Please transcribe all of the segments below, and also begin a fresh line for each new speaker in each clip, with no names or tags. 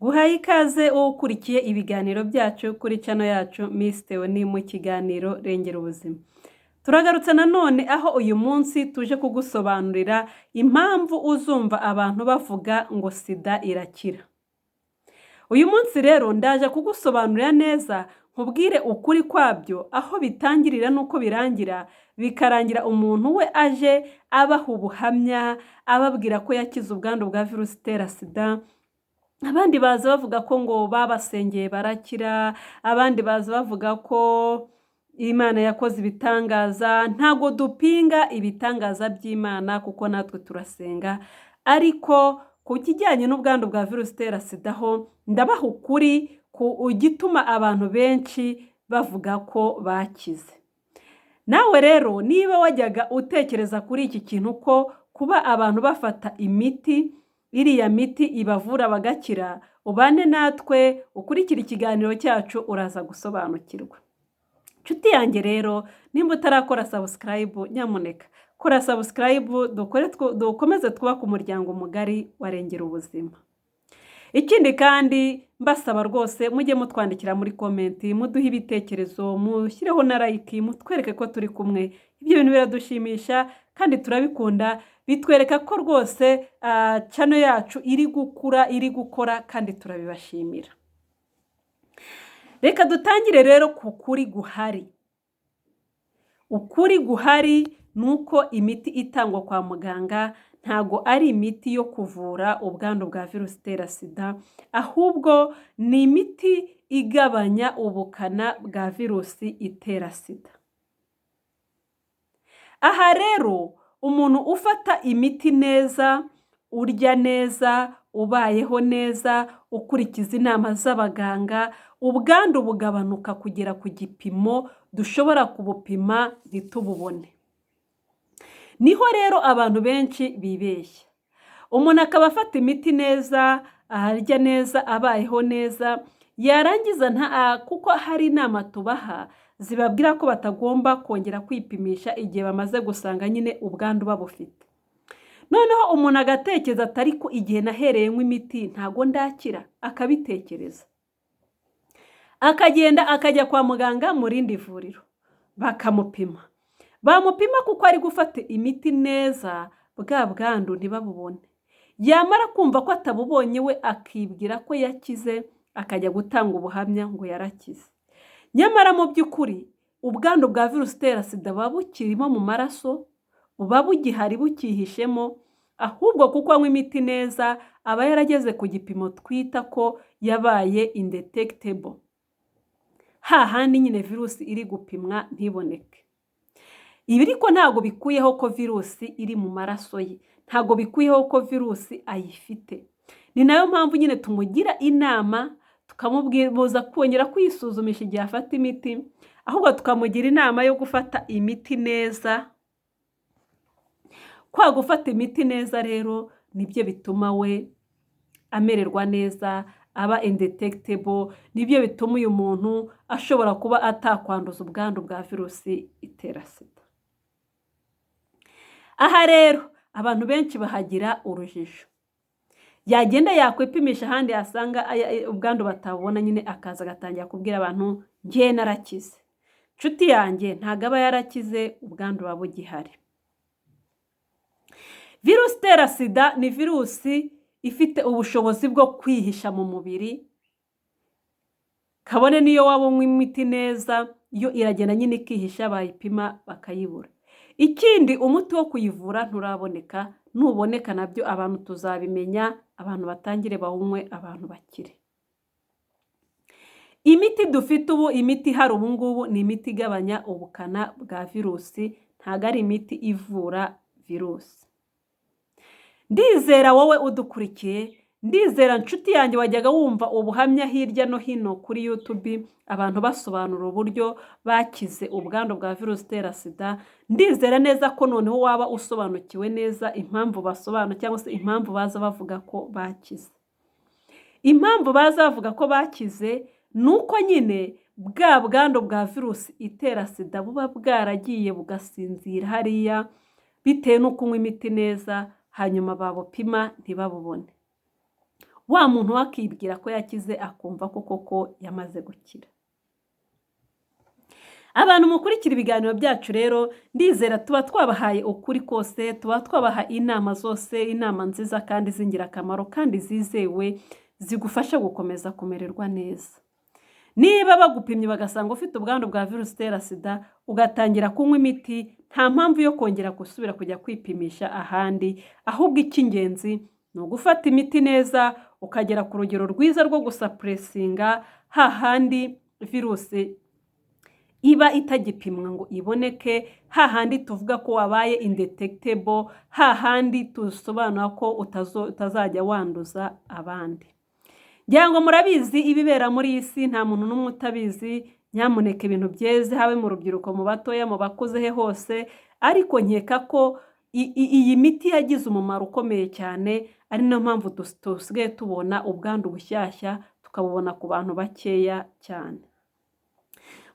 Guhaye ikaze wowe ukurikiye ibiganiro byacu kuri channel yacu Miss Theoni mu kiganiro Rengera Ubuzima. Turagarutse nanone aho uyu munsi tuje kugusobanurira impamvu uzumva abantu bavuga ngo SIDA irakira. Uyu munsi rero ndaje kugusobanurira neza, nkubwire ukuri kwabyo, aho bitangirira n'uko birangira, bikarangira umuntu we aje abaha ubuhamya, ababwira ko yakize ubwandu bwa virusi itera SIDA. Abandi baza bavuga ko ngo babasengeye barakira, abandi baza bavuga ko Imana yakoze ibitangaza. Ntabwo dupinga ibitangaza by'Imana kuko natwe turasenga, ariko ku kijyanye n'ubwandu bwa virusi itera SIDA ho ndabaha ukuri ku gituma abantu benshi bavuga ko bakize. Nawe rero niba wajyaga utekereza kuri iki kintu ko kuba abantu bafata imiti, iriya miti ibavura bagakira, ubane natwe ukurikire ikiganiro cyacu, uraza gusobanukirwa. Nshuti yanjye rero, nimba utarakora subscribe, nyamuneka kora subscribe, dukomeze twubake umuryango mugari warengera ubuzima. Ikindi kandi mbasaba rwose, mujye mutwandikira muri comment, muduhe ibitekerezo, mushyireho na like, mutwereke ko turi kumwe. Ibyo bintu biradushimisha kandi turabikunda, bitwereka ko rwose channel yacu iri gukura, iri gukora, kandi turabibashimira. Reka dutangire rero ku kuri guhari. Ukuri guhari ni uko imiti itangwa kwa muganga ntago ari imiti yo kuvura ubwandu bwa virusi itera SIDA, ahubwo ni imiti igabanya ubukana bwa virusi itera SIDA. Aha rero umuntu ufata imiti neza, urya neza, ubayeho neza, ukurikiza inama z'abaganga, ubwandu bugabanuka kugera ku gipimo dushobora kubupima ntitububone. Niho rero abantu benshi bibeshya, umuntu akaba afata imiti neza, arya neza, abayeho neza, yarangiza nta kuko hari inama tubaha zibabwira ko batagomba kongera kwipimisha igihe bamaze gusanga nyine ubwandu babufite. Noneho umuntu agatekereza ati: "Ariko igihe nahereyemo imiti ntago ndakira", akabitekereza, akagenda akajya kwa muganga mu rindi vuriro, bakamupima, bamupima kuko ari gufata imiti neza, bwa bwandu ntibabubone. Yamara kumva ko atabubonye, we akibwira ko yakize, akajya gutanga ubuhamya ngo yarakize. Nyamara mu by'ukuri ubwandu bwa virusi itera SIDA buba bukirimo mu maraso, buba bugihari, bukihishemo, ahubwo kuko anywa imiti neza aba yarageze ku gipimo twita ko yabaye indetectable, hahandi nyine virusi iri gupimwa ntiboneke. Ibi ariko ntabwo bikuyeho ko virusi iri mu maraso ye, ntabwo bikuyeho ko virusi ayifite. Ni nayo mpamvu nyine tumugira inama, tukamubuza kongera kwisuzumisha igihe afata imiti, ahubwo tukamugira inama yo gufata imiti neza. Kwa gufata imiti neza rero nibyo bituma we amererwa neza, aba indetectable, nibyo bituma uyu muntu ashobora kuba atakwanduza ubwandu bwa virusi itera SIDA. Aha rero abantu benshi bahagira urujijo, yagenda yakwipimisha ahandi yasanga ubwandu batabubona nyine, akaza agatangira kubwira abantu: "Ngewe narakize." Nshuti yanjye, ntabwo aba yarakize, ubwandu buba bugihari. Virusi itera SIDA ni virusi ifite ubushobozi bwo kwihisha mu mubiri, kabone n'iyo waba unywa imiti neza, yo iragenda nyine ikihisha, bayipima bakayibura. Ikindi, umuti wo kuyivura nturaboneka. Nuboneka nabyo abantu tuzabimenya, abantu batangire bawunywe, abantu bakire. Imiti dufite ubu, imiti ihari ubu ngubu, ni imiti igabanya ubukana bwa virusi, ntabwo ari imiti ivura virusi. Ndizera wowe udukurikiye, ndizera nshuti yanjye wajyaga wumva ubuhamya hirya no hino kuri YouTube, abantu basobanura uburyo bakize ubwandu bwa virusi itera SIDA, ndizera neza ko noneho waba usobanukiwe neza impamvu basobanura cyangwa se impamvu baza bavuga ko bakize. Impamvu baza bavuga ko bakize ni uko nyine bwa bwandu bwa virusi itera SIDA buba bwaragiye bugasinzira hariya bitewe no kunywa imiti neza, hanyuma babupima ntibabubone. Wa muntu we akibwira ko yakize, akumva ko koko yamaze gukira. Abantu mukurikira ibiganiro byacu rero, ndizera tuba twabahaye ukuri kose, tuba twabaha inama zose, inama nziza kandi z'ingirakamaro kandi zizewe, zigufasha gukomeza kumererwa neza. Niba bagupimye bagasanga ufite ubwandu bwa virusi itera SIDA, ugatangira kunywa imiti, nta mpamvu yo kongera gusubira kujya kwipimisha ahandi. Ahubwo icy'ingenzi ni ugufata imiti neza, ukagera ku rugero rwiza rwo gusuppressinga hahandi virusi iba itagipimwa ngo iboneke, hahandi tuvuga ko wabaye indetectable, hahandi dusobanura ko utazajya wanduza abandi. Ngira ngo murabizi ibibera muri iyi si, nta muntu n'umwe utabizi. Nyamuneka, ibintu byeze, habe mu rubyiruko, mu batoya, mu bakuze, he hose. Ariko nkeka ko iyi miti yagize umumaro ukomeye cyane, ari nayo mpamvu dusigaye tubona ubwandu bushyashya tukabubona ku bantu bakeya cyane.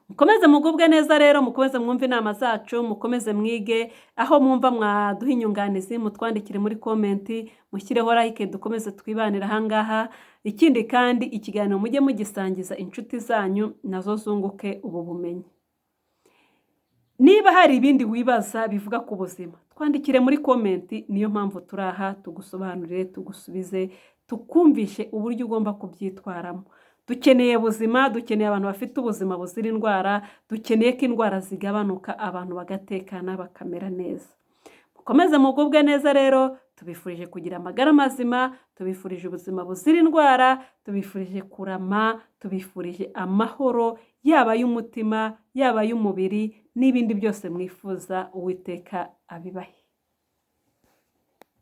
Mukomeze mugubwe neza rero, mukomeze mwumve inama zacu, mukomeze mwige. Aho mwumva mwaduha inyunganizi, mutwandikire muri comment, mushyireho like, dukomeze twibanire ahangaha. Ikindi kandi, ikiganiro mujye mugisangiza inshuti zanyu, nazo zunguke ubu bumenyi. Niba hari ibindi wibaza bivuga ku buzima, twandikire muri comment. Niyo mpamvu turi aha, tugusobanurire, tugusubize, tukumvishe uburyo ugomba kubyitwaramo. Dukeneye ubuzima, dukeneye abantu bafite ubuzima buzira indwara, dukeneye ko indwara zigabanuka, abantu bagatekana, bakamera neza. Mukomeze mugubwe neza rero. Tubifurije kugira amagara mazima, tubifurije ubuzima buzira indwara, tubifurije kurama, tubifurije amahoro, yaba ay'umutima, yaba ay'umubiri, n'ibindi byose mwifuza, Uwiteka abibahe.